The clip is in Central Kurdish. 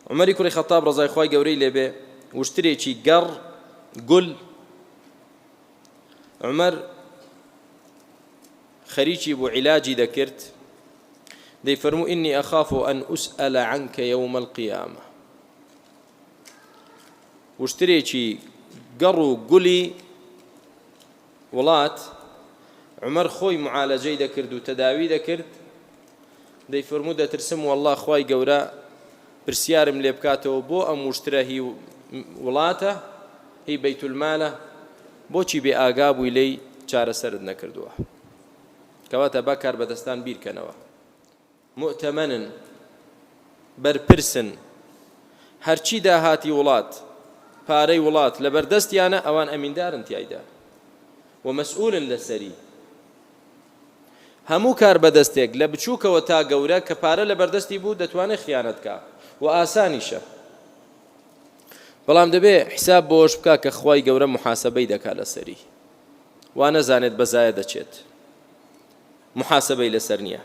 عومەری کوڕی خەتاب ڕەزای خوای گەورەی لێبێ وشترێکی گەڕ گول عومەر خەریکی بوو عیلاجی دەکرد دەیفەرموو ئینی ئەخاف ئەن ئوسئەلە عنک یوم القیامە وشترێکی گەڕ و گولی وڵات عومەر خۆی معالەجەی دەکرد و تەداوی دەکرد دەیفەرموو دەترسم واللە خوای گەورە پرسیارم لێ بکاتەوە بۆ ئەم وشترە هی وڵاتە هی بەیتولمالە بۆچی بێ ئاگا بووی لێی چارەسەرت نەکردووە کەواتە با کاربەدەستان بیرکەنەوە موئتەمەنن، بەرپرسن، هەرچی داهاتی وڵات، پارەی وڵات لەبەردەستیانە ئەوان ئەمیندارن تیایدا و مەسئولن لەسەری. هەموو کاربەدەستێک لە بچووکەوە تا گەورە کە پارە لەبەردەستی بوو دەتوانێت خیانەت کا و ئاسانیشە. بەڵام دەبێ حیساب بۆش بکا کە خوای گەورە موحاسەبەی دەکا لەسەری. وا نەزانێت بە زایە دەچێت. موحاسەبەی لەسەر نییە.